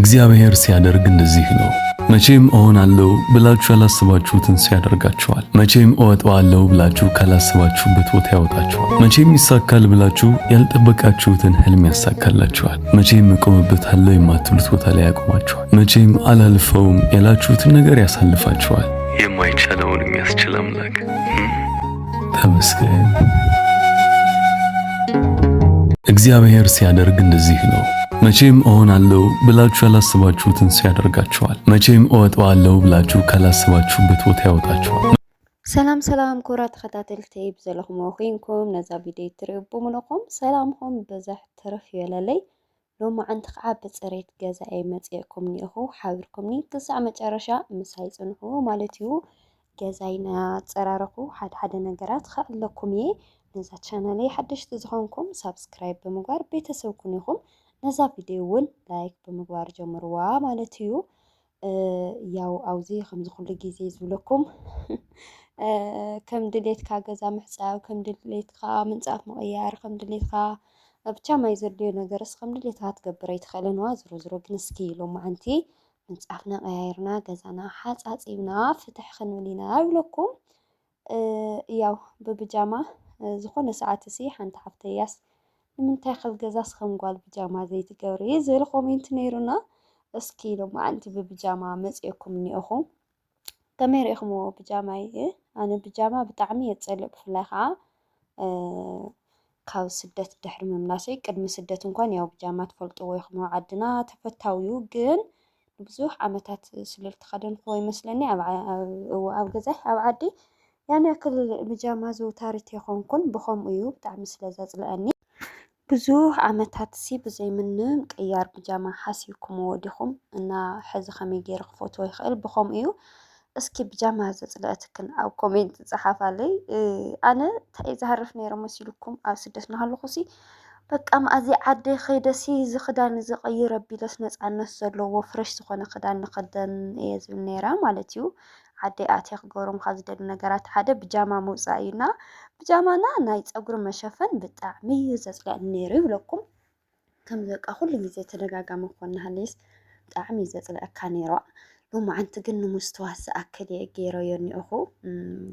እግዚአብሔር ሲያደርግ እንደዚህ ነው። መቼም እሆናለሁ ብላችሁ ያላሰባችሁትን ሰው ያደርጋችኋል። መቼም እወጣዋለሁ ብላችሁ ካላሰባችሁበት ቦታ ያወጣችኋል። መቼም ይሳካል ብላችሁ ያልጠበቃችሁትን ህልም ያሳካላችኋል። መቼም እቆምበታለሁ የማትሉት ቦታ ላይ ያቆማችኋል። መቼም አላልፈውም ያላችሁትን ነገር ያሳልፋችኋል። የማይቻለውን የሚያስችል አምላክ። ተመስገን። እግዚአብሔር ሲያደርግ እንደዚህ ነው። መቼም እሆናለሁ ብላችሁ ያላሰባችሁትን ሰው ያደርጋችኋል። መቼም እወጣዋለሁ ብላችሁ ካላሰባችሁበት ቦታ ያወጣችኋል። ሰላም ሰላም ክቡራት ተኸታተልቲ ብዘለኹም ኮይንኩም ነዛ ቪድዮ ትሪኡ ብምልኹም ሰላምኹም ብዝሕ ትርፍ ይበለለይ። ሎማዓንቲ ከዓ ብፅሬት ገዛኤ መፅኤኩም ኒኢኹ ሓቢርኩምኒ ክሳዕ መጨረሻ ምሳይ ፅንሑ ማለት እዩ። ገዛይ እናፀራረኹ ሓደ ሓደ ነገራት ከዕለኩም እየ። ነዛ ቻናለይ ሓደሽቲ ዝኾንኩም ሳብስክራይብ ብምግባር ቤተሰብ ኩኑ ኢኹም። ነዛ ቪድዮ እውን ላይክ ብምግባር ጀምርዋ ማለት እዩ። ያው ኣብዚ ከምዚ ኩሉ ግዜ ዝብለኩም ከም ድሌትካ ገዛ ምሕፃብ፣ ከም ድሌትካ ምንፃፍ ምቕያር፣ ከም ድሌትካ ብቻ ማይ ዘድልዮ ነገርስ ከም ድሌትካ ክትገብር ኣይትኽእልን ዋ። ዝሮ ዝሮ ግን እስኪ ሎማዓንቲ ምንፃፍና ቀያይርና ገዛና ሓፃፂብና ፍትሕ ክንብል ኢና ይብለኩም። ያው ብብጃማ ዝኾነ ሰዓት እሲ ሓንቲ ሓፍተያስ ንምንታይ ካብ ገዛስ ከም ጓል ብጃማ ዘይትገብሪ ዝብል ኮሜንት ነይሩና። እስኪ ሎማዓንቲ ብብጃማ መፅኤኩም እኒኦኹ። ከመይ ርኢኹምዎ ብጃማይ? ኣነ ብጃማ ብጣዕሚ እየ ዝፀልእ። ብፍላይ ከዓ ካብ ስደት ድሕሪ ምምላሰይ፣ ቅድሚ ስደት እንኳን ያው ብጃማ ትፈልጥዎ ኢኹም ኣብ ዓድና ተፈታዊ እዩ፣ ግን ንብዙሕ ዓመታት ስለልተኸደንክዎ ይመስለኒ ኣብ ዓ- ኣብ- እዎ፣ ኣብ ገዛይ ኣብ ዓዲ ያን ያክል ብጃማ ዘውታሪት የኾንኩን፣ ብኸምኡ እዩ ብጣዕሚ ስለ ዘፅልአኒ። ብዙሕ ዓመታት ሲ ብዘይ ምንም ቅያር ብጃማ ሓሲብኩምዎ ዲኹም? እና ሕዚ ከመይ ገይረ ክፈትዎ ይኽእል? ብኸምኡ እዩ። እስኪ ብጃማ ዘፅለአትክን ኣብ ኮሜንት ፀሓፋለይ። ኣነ እንታይ ዝሃርፍ ነይረ መሲልኩም ኣብ ስደት እናሃለኹ ሲ በቃ መኣዚ ዓደይ ከይደሲ እዚ ክዳን እዚ ቀይር ኣቢለስ ነፃነት ዘለዎ ፍረሽ ዝኾነ ክዳን ንኸደን እየ ዝብል ነይረ ማለት እዩ። ዓደይ ኣትየ ክገብሮም ካብ ዝደሊ ነገራት ሓደ ብጃማ ምውፃእ እዩ እና ብጃማና ናይ ፀጉሪ መሸፈን ብጣዕሚ እዩ ዘፅለአኒ ነይሩ ይብለኩም። ከምዚ በቃ ኩሉ ግዜ ተደጋጋሚ ክኾን እናሃለየስ ብጣዕሚ እዩ ዘፅልአካ ነይሩ። ሎማዓንቲ ግን ንምስትዋስ ዝኣክል እየ ገይረዮ እኒኦኹ።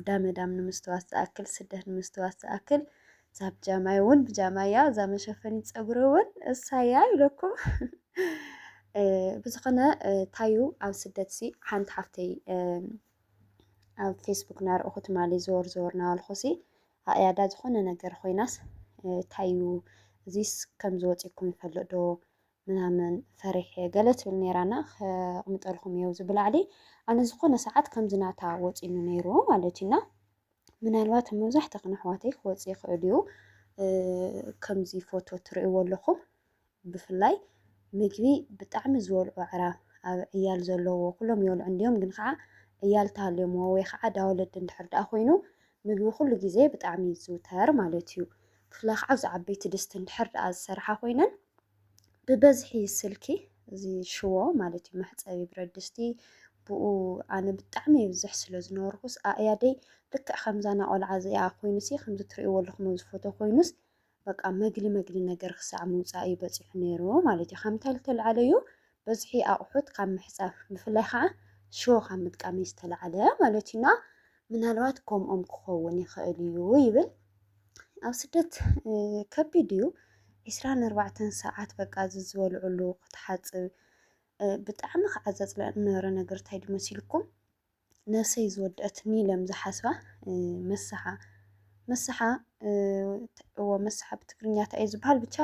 ዳመዳም ንምስትዋስ ዝኣክል፣ ስደት ንምስትዋስ ዝኣክል፣ እዛ ብጃማይ እውን ብጃማ እያ፣ እዛ መሸፈኒ ፀጉሪ እውን እሳ እያ ኢለኩም። ብዝኾነ ታዩ ኣብ ስደት ሲ ሓንቲ ሓፍተይ ኣብ ፌስቡክ ናርኦኹ ትማሊ ዘወር ዘወር ናበልኩ ሲ ኣእያዳ ዝኾነ ነገር ኮይናስ እንታይ እዩ እዚስ ከም ዝወፅኩም ይፈልጥ ዶ ምናምን ፈሪሐ ገለ ትብል ነይራና ከቕምጠልኩም እየ ኣብዚ ብላዕሊ ኣነ ዝኾነ ሰዓት ከምዚ ናታ ወፂኑ ነይሩ ማለት እዩና ምናልባት መብዛሕትኽን ኣሕዋተይ ክወፅእ ይኽእል እዩ ከምዚ ፎቶ ትርእይዎ ኣለኹም ብፍላይ ምግቢ ብጣዕሚ ዝበልዑ ኣዕራብ ኣብ ዕያል ዘለዎ ኩሎም ይበልዑ እንድዮም ግን ከዓ ዕያል ተሃልዮምዎ ወይ ከዓ ዳወለዲ እንድሕር ደኣ ኮይኑ ምግቢ ኩሉ ግዜ ብጣዕሚ ይዝውተር ማለት እዩ። ብፍላይ ከዓ ኣብዚ ዓበይቲ ድስቲ እንድሕር ደኣ ዝሰርሓ ኮይነን ብበዝሒ ስልኪ እዚ ሽዎ ማለት እዩ መሕፀቢ ብረት ድስቲ ብኡ ኣነ ብጣዕሚ የብዝሕ ስለ ዝነበርኩስ ኣእያደይ ልክዕ ከምዛ ና ቆልዓ እዚኣ ኮይኑሲ ከምዚ ትርእይዎ ኣለኹም ኣብዚ ፎቶ ኮይኑስ በቃ መግሊ መግሊ ነገር ክሳዕ ምውፃእ እዩ በፂሑ ነይሩ ማለት እዩ። ካብ ምንታይ ዝተልዓለ እዩ በዝሒ ኣቑሑት ካብ ምሕፃብ ብፍላይ ከዓ ሽዎ ካብ ምጥቃመይ ዝተልዓለ ማለት እዩና ምናልባት ከምኦም ክኸውን ይኽእል እዩ ይብል። ኣብ ስደት ከቢድ እዩ። ዒስራን ኣርባዕተን ሰዓት በቃ እዚ ዝበልዕሉ ክትሓፅብ ብጣዕሚ ከዓ ዘፅልአኒ ነበረ ነገር እንታይ ድዩ መሲልኩም ነብሰይ ዝወደአትኒ ኢለ ዝሓስባ መስሓ መስሓ እዎ መስሓ ብትግርኛ እንታይ እዩ ዝበሃል ብቻ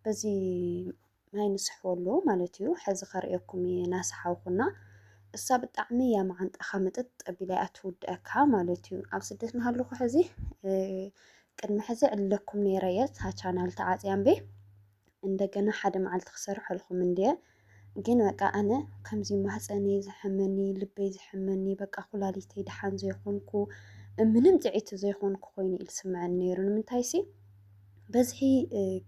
በዚ ማይ ንስሕወሉ ማለት እዩ። ሕዚ ከርእየኩም እየ ናስሓውኩና እሳ ብጣዕሚ እያ መዓንጣኻ ምጥጥ ኣቢላ እያ ትውድኣካ ማለት እዩ። ኣብ ስደት እናሃለኹ ሕዚ ቅድሚ ሕዚ ዕለኩም ነይረ እየ እታ ቻናል ተዓፅያ እምበይ እንደገና ሓደ መዓልቲ ክሰርሐልኩም እንድየ ግን በቃ ኣነ ከምዚ ማህፀነይ ዝሐመኒ ልበይ ዝሐመኒ በቃ ኩላሊተይ ደሓን ዘይኮንኩ ምንም ጥዒቲ ዘይኮንኩ ኮይኑ ኢሉ ስምዐኒ ነይሩ ንምንታይሲ በዝሒ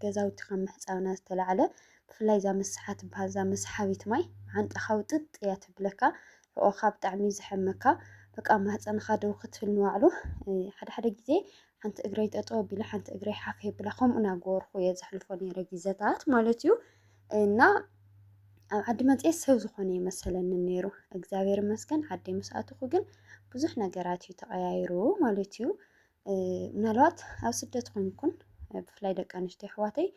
ገዛውቲ ካብ ምሕፃብና ዝተላዕለ ብፍላይ እዛ መስሓ ትበሃል እዛ መስሓቢት ማይ መዓንጣኻ ውጥጥ እያ ትብለካ ሕቆኻ ብጣዕሚ እዩ ዝሐመካ በቃ ማህፀንኻ ደው ክትብል ንባዕሉ ሓደ ሓደ ግዜ ሓንቲ እግረይ ጠጠው ኣቢለ ሓንቲ እግረይ ሓፍ የብላ ከምኡ እናገበርኩ እየ ዘሕልፎ ነይረ ግዘታት ማለት እዩ እና ኣብ ዓዲ መፅኤ ሰብ ዝኾነ ይመሰለኒ ነይሩ። እግዚኣብሔር ይመስገን ዓደይ ምስ ኣተኹ ግን ብዙሕ ነገራት እዩ ተቐያይሩ ማለት እዩ። ምናልባት ኣብ ስደት ኮይንኩን ብፍላይ ደቂ ኣንስትዮ ኣሕዋተይ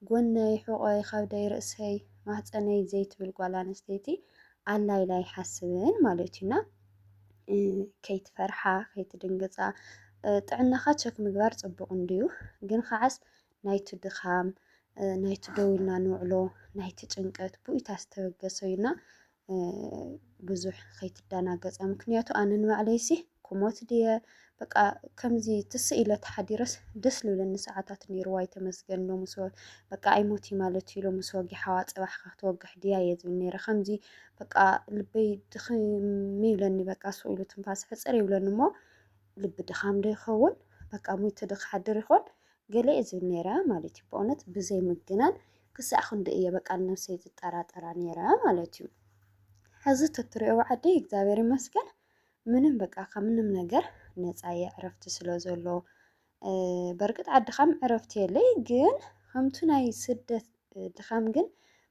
ጎነይ፣ ሕቖይ፣ ከብደይ፣ ርእሰይ፣ ማህፀነይ ዘይትብል ጓል ኣንስተይቲ ኣላ ኢላ ኣይሓስብን ማለት እዩና። ከይትፈርሓ፣ ከይትድንግፃ፣ ጥዕናኻ ቸክ ምግባር ፅቡቕ እንድዩ። ግን ከዓስ ናይቲ ድኻም፣ ናይቲ ደው ኢልና ንውዕሎ፣ ናይቲ ጭንቀት ብኡይታ ዝተበገሰ እዩና ብዙሕ ከይትደናገፃ። ምክንያቱ ኣነ ንባዕለይሲ ክሞት ድየ በቃ ከምዚ ትስእ ኢለ ተሓዲረስ ደስ ልብለኒ ሰዓታት ነይርዋ። ኣይተመስገን ሎምስ በቃ ኣይሞት ማለት እዩ ሎምስ ወጊሓዋ ፅባሕ ክትወግሕ ድያ እየ ዝብል ነይረ። ከምዚ በቃ ልበይ ድኽም ይብለኒ በቃ ስቕ ኢሉ ትንፋስ ሕፅር ይብለኒ እሞ ልቢ ድኻም ዶ ይኸውን በቃ ሞይተ ዶ ክሓድር ይኾን ገለ እየ ዝብል ነይረ ማለት እዩ። ብእውነት ብዘይ ምግናን ክሳዕ ክንዲ እየ በቃ ንነብሰይ ዝጠራጠራ ነይረ ማለት እዩ። ሕዚ ተትሪኦ ዓደይ እግዚኣብሔር ይመስገን ምንም በቃ ካብ ምንም ነገር ነፃ እየ ዕረፍቲ ስለ ዘሎ። በርግጥ ዓድኻም ዕረፍቲ የለይ ግን ከምቱ ናይ ስደት ድኻም ግን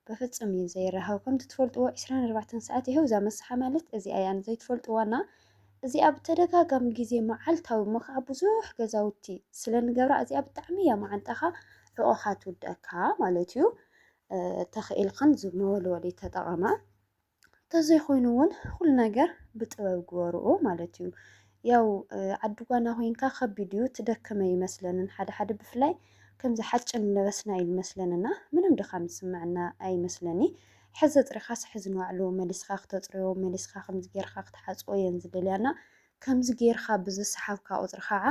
በፍጹም እዩ ዘይረሃው። ከምቲ ትፈልጥዎ ዕስራን ኣርባዕተን ሰዓት ይኸው እዛ መሳሓ ማለት እዚኣ እያ። ንዘይትፈልጥዋና እዚኣ ብተደጋጋሚ ግዜ መዓልታዊ እሞ ከዓ ብዙሕ ገዛውቲ ስለ ንገብራ እዚኣ ብጣዕሚ እያ መዓንጣኻ ሕቖኻ ትውድኣካ ማለት እዩ። ተኽኢልክን ዝመወልወሊ ተጠቐማ። እንተዘይኮይኑ እውን ኩሉ ነገር ብጥበብ ግበርኡ ማለት እዩ። ያው ዓዲ ጓና ኮይንካ ከቢድ እዩ ትደክመ ይመስለንን ሓደ ሓደ ብፍላይ ከምዚ ሓጭን ለበስና እዩ ዝመስለንና ምንም ድኻም ዝስምዐና ኣይመስለኒ። ሕዚ ኣፅሪኻስ ሕዚ ንባዕሉ መሊስካ ክተፅርዮ መሊስካ ከምዚ ጌርካ ክትሓፅቦ እየን ዝደልያና። ከምዚ ጌርካ ብዝሰሓብካ ቁፅሪ ከዓ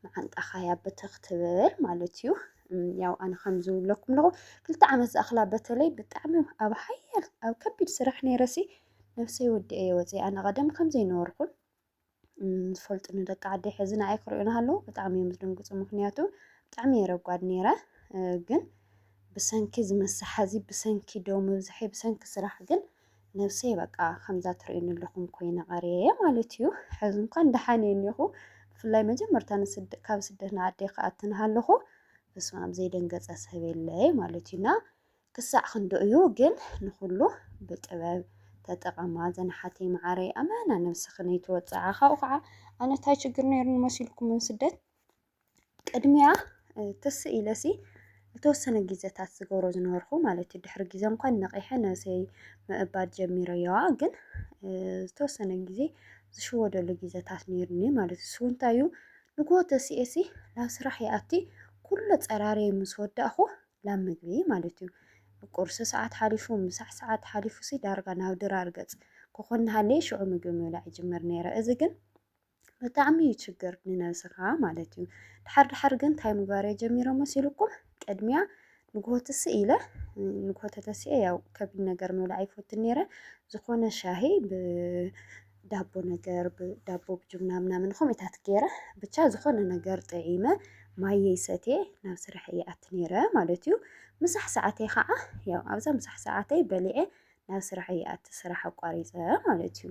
መዓንጣኻ እያ ብትኽ ትብል ማለት እዩ። ያው ኣነ ከም ዝብለኩም ኣለኹ ክልተ ዓመት ዝኣኽላ በተለይ ብጣዕሚ ኣብ ሓያል ኣብ ከቢድ ስራሕ ነይረሲ ነብሰይ ወዲኤ እየ ወፂአ። ኣነ ቀደም ከምዘይነበርኩን ዝፈልጡኒ ደቂ ዓደይ ሕዚ ንዓይ ክርእዩኒ ሃለዉ ብጣዕሚ እዮም ዝድንግፁ። ምክንያቱ ብጣዕሚ እየ ረጓድ ነይረ። ግን ብሰንኪ ዝመሳሓዚ ብሰንኪ ደው ምብዝሐይ ብሰንኪ ስራሕ ግን ነብሰይ በቃ ከምዛ ትርእዩኒ ኣለኹም ኮይነ ቀርየ ማለት እዩ። ሕዚ እንኳን ደሓን እየ እኒኹ። ብፍላይ መጀመርታ ካብ ስደት ንዓደይ ክኣቲ ንሃለኹ በስመኣብ ዘይደንገፀ ሰብ የለይ ማለት እዩና። ክሳዕ ክንድኡ እዩ ግን ንኹሉ ብጥበብ ተጠቐማ ዘንሓተይ መዓረይ ኣመና ነብስኽን ኣይትወፅዓ። ካብኡ ከዓ ኣነ እንታይ ችግር ነይሩኒ መሲልኩም ስደት ቅድሚያ ትስእ ኢለሲ ዝተወሰነ ግዜታት ዝገብሮ ዝነበርኩ ማለት እዩ። ድሕሪ ግዜ እንኳን ነቒሐ ነብሰይ ምእባድ ጀሚረዮዋ ግን ዝተወሰነ ግዜ ዝሽወደሉ ግዜታት ነይሩኒ ማለት እዩ። ንሱ እንታይ እዩ ንግሆ ተሲኤሲ ናብ ስራሕ ይኣቲ ኩሎ ፀራርየ ምስ ወዳእኹ ላብ ምግቢ ማለት እዩ። ቁርሲ ሰዓት ሓሊፉ፣ ምሳሕ ሰዓት ሓሊፉ ሲ ዳርጋ ናብ ድራር ገፅ ክኾን እናሃለየ ሽዑ ምግቢ ምብላዕ ይጅምር ነይረ። እዚ ግን ብጣዕሚ እዩ ችግር ንነብስኻ ማለት እዩ። ድሓር ድሓር ግን እንታይ ምግባር እየ ጀሚረ መሲልኩም? ቅድሚያ ንግሆ ትስእ ኢለ ንግሆ ተተሲኤ ያው ከቢድ ነገር ምብላዕ ኣይፈቱን ነይረ። ዝኾነ ሻሂ ብ ዳቦ ነገር ዳቦ ብጅብና ምናምን ከምኡታት ገይረ ብቻ ዝኾነ ነገር ጥዒመ ማየይ ሰትየ ናብ ስራሕ እየ ኣቲ ነይረ ማለት እዩ። ምሳሕ ሰዓተይ ከዓ ያው ኣብዛ ምሳሕ ሰዓተይ በሊዐ ናብ ስራሕ እየ ኣቲ ስራሕ ኣቋሪፀ ማለት እዩ።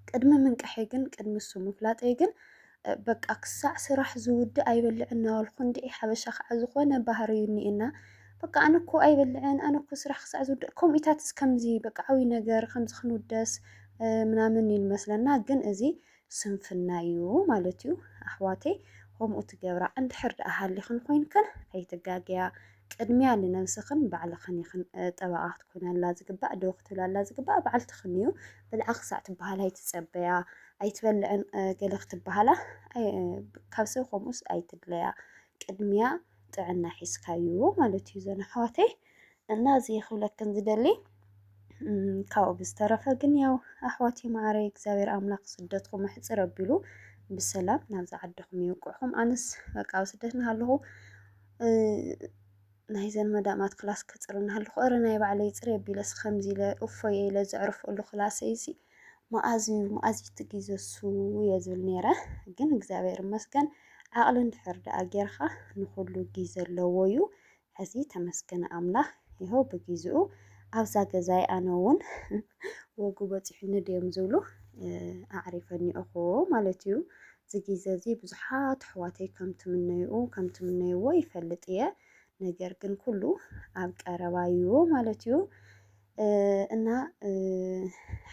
ቅድሚ ምንቅሐይ ግን ቅድሚ እሱ ምፍላጠይ ግን በቃ ክሳዕ ስራሕ ዝውድእ ኣይበልዕ እናበልኩ እንድዒ ሓበሻ ከዓ ዝኾነ ባህሪ እዩ እኒኤና። በቃ ኣነ እኮ ኣይበልዕን ኣነ እኮ ስራሕ ክሳዕ ዝውድእ ከምኡታት ከምዚ በቃ ዓብይ ነገር ከምዚ ክንውደስ ምናምን ይመስለና ግን እዚ ስንፍና እዩ ማለት እዩ ኣሕዋተይ። ከምኡ ትገብራ እንድሕር ደኣ ሃሊኽን ኮይንክን ከይትጋገያ ቅድሚያ ንነብስኽን ባዕልኽን ኢኽን ጠበቓ ክትኮናላ ዝግባእ ደው ክትብላላ ዝግባእ ባዕልትኽን እዩ። ብልዓ ክሳዕ ትበሃላ ኣይትፀበያ ኣይትበልዕን ገለ ክትበሃላ ካብ ሰብ ከምኡስ ኣይትድለያ። ቅድሚያ ጥዕና ሒዝካዩ ማለት እዩ ዘን ኣሕዋተይ። እና እዚ ክብለክን ዝደሊ ካብኡ ብዝተረፈ ግን ያው ኣሕዋተይ ማዓረይ እግዚኣብሔር ኣምላኽ ስደትኩም ኣሕፅር ኣቢሉ ብሰላም ናብዚ ዓድኹም የብቅዕኹም። ኣነስ በቃ ኣብ ስደት እናሃለኹ ናይዘን መዳማት ክላስ ክፅር እናሃለኹ እረ ናይ ባዕለይ ፅር ኣቢለስ ከምዚ ኢለ እፎየ ኢለ ዘዕርፈሉ ክላሰይ ሲ መኣዝ እዩ መኣዝ እዩ እቲ ግዜ እሱ እየ ዝብል ነይረ። ግን እግዚኣብሔር ይመስገን ዓቕሊ እንድሕር ደኣ ጌርካ ንኹሉ ግዜ ኣለዎ እዩ። ሕዚ ተመስገን ኣምላኽ ይኸው ብግዜኡ ኣብዛ ገዛይ ኣነ እውን ወጉ በፂሑኒ ድዮም ዝብሉ ኣዕሪፈ እኒኦኹ ማለት እዩ። እዚ ግዜ እዚ ብዙሓት ኣሕዋተይ ከም ትምነይኡ ከም ትምነይዎ ይፈልጥ እየ። ነገር ግን ኩሉ ኣብ ቀረባ እዩ ማለት እዩ። እና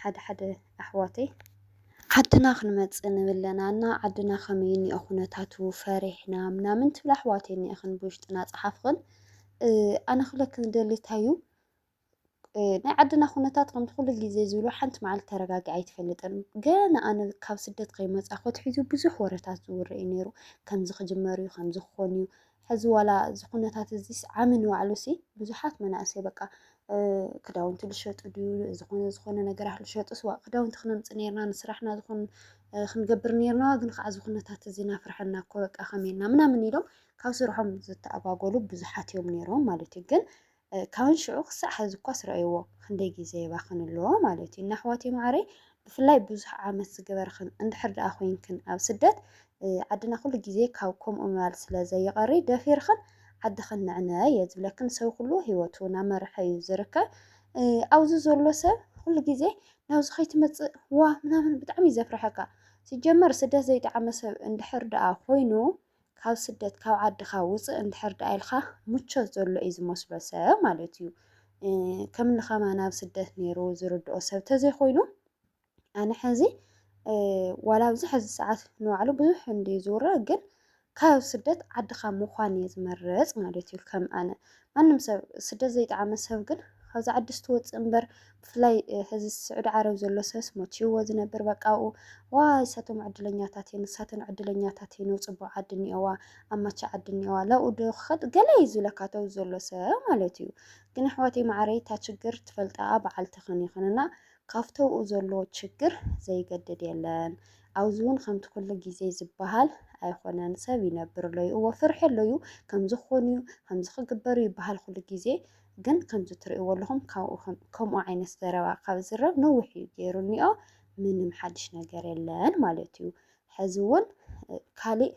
ሓደ ሓደ ኣሕዋተይ ዓድና ክንመጽእ ንብለና እና ዓድና ከመይ እኒኦ ኩነታቱ ፈሪሕና ምናምን ትብል ኣሕዋተይ እኒኦኽን ብውሽጥና ጸሓፍኽን። ኣነ ክብለክን ዝደሊ እንታይ እዩ፣ ናይ ዓድና ኩነታት ከምቲ ኩሉ ግዜ ዝብሎ ሓንቲ መዓልቲ ተረጋጊዓ ኣይትፈልጥን። ገና ኣነ ካብ ስደት ከይመጻኹ ኣትሒዙ ብዙሕ ወረታት ዝውረ እዩ ነይሩ። ከምዚ ክጅመር እዩ፣ ከምዚ ክኾን እዩ። ሕዚ ዋላ እዚ ኩነታት እዚስ ዓሚ ንባዕሉሲ ብዙሓት መናእሰይ በቃ ክዳውንቲ ዝሸጡ ድዩ ዝኾነ ዝኾነ ነገራት ዝሸጡ ስዋ ክዳውንቲ ክነምጽእ ነርና ንስራሕና ዝኾን ክንገብር ነርና ግን ከዓ እዚ ኩነታት እዚ ናፍርሐና እኮ በቃ ከመይና ምናምን ኢሎም ካብ ስርሖም ዝተኣጓጎሉ ብዙሓት እዮም ነይሮም ማለት እዩ። ግን ካብ ሽዑ ክሳዕ ሕዚ እኳ ስረእይዎ ክንደይ ግዜ ይባኽን ኣለዎ ማለት እዩ። እና ኣሕዋተይ ማዕረይ ብፍላይ ብዙሕ ዓመት ዝገበርክን እንድሕር ደኣ ኮይንክን ኣብ ስደት ዓድና ኩሉ ግዜ ካብ ከምኡ ምባል ስለ ዘይቐሪ ደፊርኽን ዓድኽን ንዕነ እየ ዝብለክን። ሰብ ኩሉ ህይወቱ እናመርሐ እዩ ዝርከብ። ኣብዚ ዘሎ ሰብ ኩሉ ግዜ ናብዚ ከይትመፅእ ዋ ምናምን ብጣዕሚ እዩ ዘፍርሐካ። ሲጀመር ስደት ዘይጠዓመ ሰብ እንድሕር ደኣ ኮይኑ ካብ ስደት ካብ ዓድኻ ውፅእ እንድሕር ደኣ ኢልካ ምቾት ዘሎ እዩ ዝመስሎ ሰብ ማለት እዩ። ከምኒ ከማን ኣብ ስደት ነይሩ ዝርድኦ ሰብ ተዘይኮይኑ ኣነ ሕዚ ዋላ ኣብዚ ሕዚ ሰዓት ንባዕሉ ብዙሕ እንድዩ ዝውረ ግን ካብ ስደት ዓድኻ ምዃን እየ ዝመርፅ ማለት እዩ። ከም ኣነ ማንም ሰብ ስደት ዘይጠዓመ ሰብ ግን ካብዚ ዓዲ ስትወፅእ እምበር ብፍላይ ሕዚ ስዑዲ ዓረብ ዘሎ ሰብስ ሞችዎ ዝነብር በቃ ኣብኡ ዋይ እሳቶም ዕድለኛታት እየን እሳተን ዕድለኛታት እየን ኣብ ፅቡቕ ዓዲ እኒኦዋ ኣብ ማቻ ዓዲ እኒኦዋ ላብኡ ዶ ክኸድ ገለ እዩ ዝብለካ ተው ዘሎ ሰብ ማለት እዩ። ግን ኣሕዋተይ ማዕረይ እታ ችግር ትፈልጣ በዓልትኽን ኢኽን እና ካብቲ ኣብኡ ዘሎ ችግር ዘይገድድ የለን። ኣብዚ እውን ከምቲ ኩሉ ግዜ ዝበሃል ኣይኮነን። ሰብ ይነብር ኣሎ እዩ። እወ ፍርሒ ኣሎ እዩ። ከምዚ ክኾን እዩ፣ ከምዚ ክግበር እዩ ይበሃል ኩሉ ግዜ። ግን ከምዚ ትርእይዎ ኣለኹም ካብኡ ከም- ከምኡ ዓይነት ዘረባ ካብ ዝረብ ነዊሕ እዩ ገይሩ እኒኦ። ምንም ሓድሽ ነገር የለን ማለት እዩ። ሕዚ እውን ካሊእ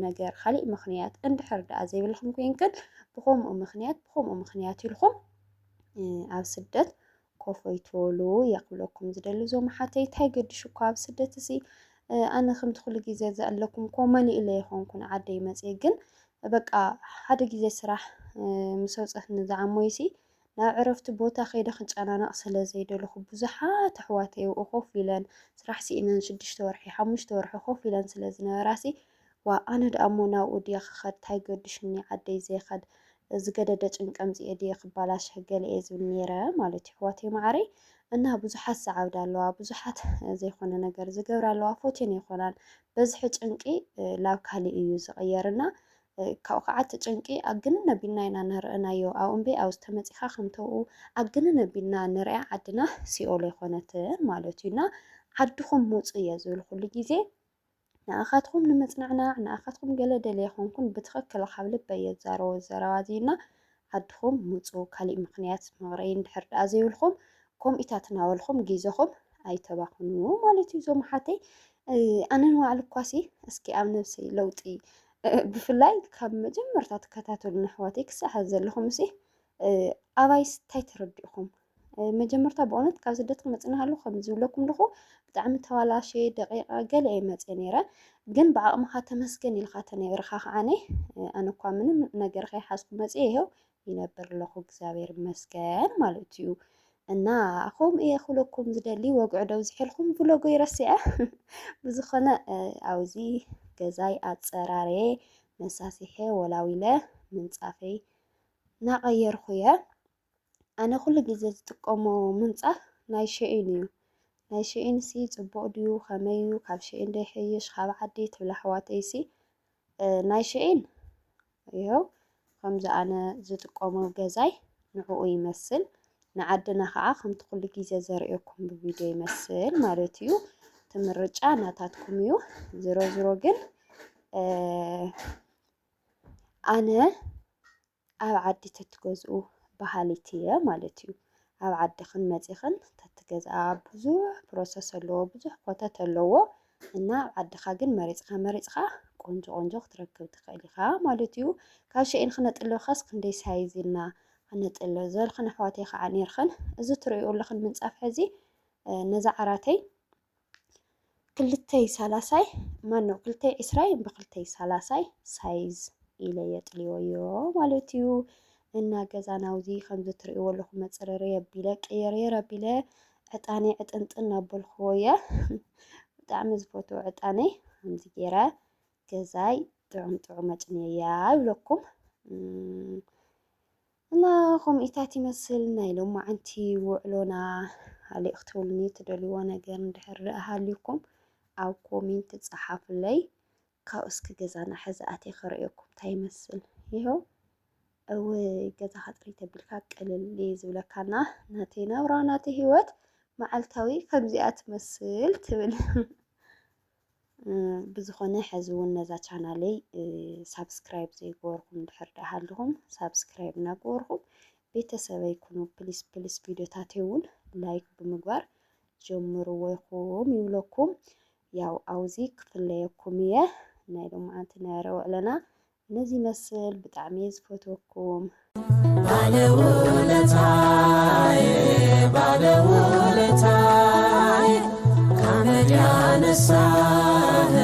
ነገር ካሊእ ምኽንያት እንድሕር ደኣ ዘይብልኩም ኮይንክን ብኸምኡ ምኽንያት ብኸምኡ ምኽንያት ኢልኩም ኣብ ስደት ኮፍ ኣይትበሉ እየ ክብለኩም ዝደሊ። እዞም ኣሓተይ እንታይ ገድሹ እኳ ኣብ ስደት እዚ ኣነ ከምቲ ኩሉ ግዜ ዘእለኩም ኮ መሊእለ ይኾንኩን ዓደይ መፅየ ግን በቃ ሓደ ግዜ ስራሕ ምስ ኣውፀትኒ ዝዓሞይሲ ናብ ዕረፍቲ ቦታ ከይደ ክጨናነቕ ስለ ዘይደለኹ ብዙሓት ኣሕዋተይ ኣብኡ ኮፍ ኢለን ስራሕ ስኢነን ሽዱሽተ ወርሒ ሓሙሽተ ወርሒ ኮፍ ኢለን ስለ ዝነበራሲ ዋ ኣነ ደኣ እሞ ናብኡ ድየ ክኸድ ታይ ገድሹኒ ዓደይ ዘይኸድ ዝገደደ ጭንቂ ኣምፅኤ ድየ ክባላሸ ገለ እየ ዝብል ነይረ ማለት እዩ ኣሕዋተይ ማዓረይ። እና ብዙሓት ዝዓብዳ ኣለዋ ብዙሓት ዘይኮነ ነገር ዝገብራ ኣለዋ ፎቴን ኣይኮናን። በዝሒ ጭንቂ ላብ ካሊእ እዩ ዝቕየር እና ካብኡ ከዓ እቲ ጭንቂ ኣግንን ኣቢልና ኢና እናረኣናዮ ኣብኡ እምበይ ኣብዚ ተመፂኻ ከምተብኡ ኣግንን ኣቢልና ንሪኣ ዓድና ሲኦል ኣይኮነትን ማለት እዩ እና ዓድኹም ምውፁ እየ ዝብል ኩሉ ግዜ ንኣኻትኩም ንምፅንዕናዕ ንኣኻትኩም ገለ ደልየ ኮንኩን ብትኽክል ካብ ልበይ የዛረቦ ዘረባ እዚ እና ዓድኹም ምፁ ካሊእ ምኽንያት መቕረይ እንድሕር ደኣ ዘይብልኩም ከምኢታት እናበልኩም ግዜኹም ኣይተባኽኑ ማለት እዩ እዞም ሓተይ ኣነ ንባዕሉ እኳሲ እስኪ ኣብ ነብሰይ ለውጢ ብፍላይ ካብ መጀመርታ ትከታተሉ ኣሕዋተይ ክሳዕ ዘለኹም ሲ ኣባይስ እንታይ ተረዲእኹም መጀመርታ ብእውነት ካብ ስደት ክመፅእ ከለኹ ከምዚ ዝብለኩም ኣለኹ ብጣዕሚ ተባላሽየ ደቂቐ ገለ እየ መፅየ ነይረ ግን ብዓቕምኻ ተመስገን ኢልካ ተነቢርካ ከዓኒ ኣነ እኳ ምንም ነገር ከይሓዝኩ መፅየ ይኸው ይነብር ኣለኹ እግዚኣብሔር ይመስገን ማለት እዩ እና ከምኡ እየ ክብለኩም ዝደሊ ወግዒ ዶ ኣብዚሐልኩም ብሎጎ ይረስዐ ብዝኾነ ኣብዚ ገዛይ ኣፀራርየ መሳሲሐ ወላዊለ ምንፃፈይ እናቐየርኩ እየ ኣነ ኩሉ ግዜ ዝጥቀሞ ምንፃፍ ናይ ሽዒን እዩ። ናይ ሽዒን ሲ ፅቡቕ ድዩ ከመይ እዩ ካብ ሽዒን ዶ ይሕይሽ ካብ ዓዲ ትብላ ኣሕዋተይ ሲ ናይ ሽዒን ይኸው ከምዚ ኣነ ዝጥቀሞ ገዛይ ንዕኡ ይመስል ንዓድና ከዓ ከምቲ ኩሉ ግዜ ዘርእየኩም ብቪድዮ ይመስል ማለት እዩ። እቲ ምርጫ ናታትኩም እዩ። ዝሮ ዝሮ ግን ኣነ ኣብ ዓዲ ተትገዝኡ በሃሊት እየ ማለት እዩ። ኣብ ዓድኽን መፂኽን ተትገዝኣ ብዙሕ ፕሮሰስ ኣለዎ፣ ብዙሕ ኮተት ኣለዎ እና ኣብ ዓድኻ ግን መሪፅኻ መሪፅኻ ቆንጆ ቆንጆ ክትረክብ ትኽእል ኢኻ ማለት እዩ። ካብ ሸይን ክነጥልብኻስ ክንደይ ሳይዝ ኢልና ክነጥልብ ዝበልኽን ኣሕዋተይ ከዓ ነይርኽን እዚ ትርእይኦ ኣለኽን ምንፃፍ ሕዚ ነዛ ዓራተይ ክልተይ ሰላሳይ ማነው ክልተይ ዕስራይ ብክልተይ ሰላሳይ ሳይዝ ኢለ የጥልወዮ ማለት እዩ። እና ገዛ ናውዚ ከምዚ ትርእይዎ ኣለኹም መፅረሪ ኣቢለ ቀየርየር ኣቢለ ዕጣነይ ዕጥንጥን ኣበልክዎ እየ። ብጣዕሚ ዝፈትዎ ዕጣነይ ከምዚ ገይረ ገዛይ ጥዑም ጥዑም ኣጭንየያ ይብለኩም። እና ከምኢታት ይመስል ናይ ሎማዓንቲ ውዕሎና። ሃሊእ ክትብሉኒ ትደልይዎ ነገር እንድሕር ሃልዩኩም ኣብ ኮሜንት ጸሓፉለይ። ካብኡ እስኪ ገዛና ሕዚ ኣትየ ከርእየኩም እንታይ ይመስል። ይኸው እወ ገዛኻ ጥሪት ኣቢልካ ቅልል እዩ ዝብለካና። ናተይ ናብራ ናተይ ህይወት መዓልታዊ ከምዚኣ ትመስል ትብል። ብዝኾነ ሕዚ እውን ነዛ ቻናለይ ሳብስክራይብ ዘይገበርኩም ድሕር ደኣ ሃልኹም ሳብስክራይብ እናገበርኩም ቤተሰበይ ኩኑ። ፕሊስ ፕሊስ ቪዲዮታተይ እውን ላይክ ብምግባር ጀምርዎ ኢኹም ይብለኩም። ያው ኣውዚ ክፍለየኩም እየ። ናይ ሎማዓንቲ ናይ ረውዕለና ነዚ ይመስል። ብጣዕሚ እየ ዝፈትወኩም። ባለውለታዬ፣ ባለውለታዬ፣ ከአመድ ያነሳኸኝ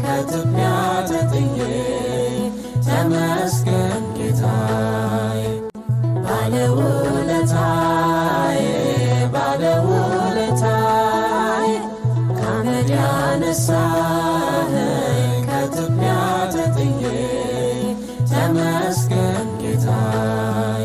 ከትቢያ ተጥዬ፣ ተመስገን ጌታዬ። ባለውለታዬ፣ ባለውለታዬ፣ ከአመድ ያነሳኸኝ ከትቢያ ተጥዬ፣ ተመስገን ጌታዬ።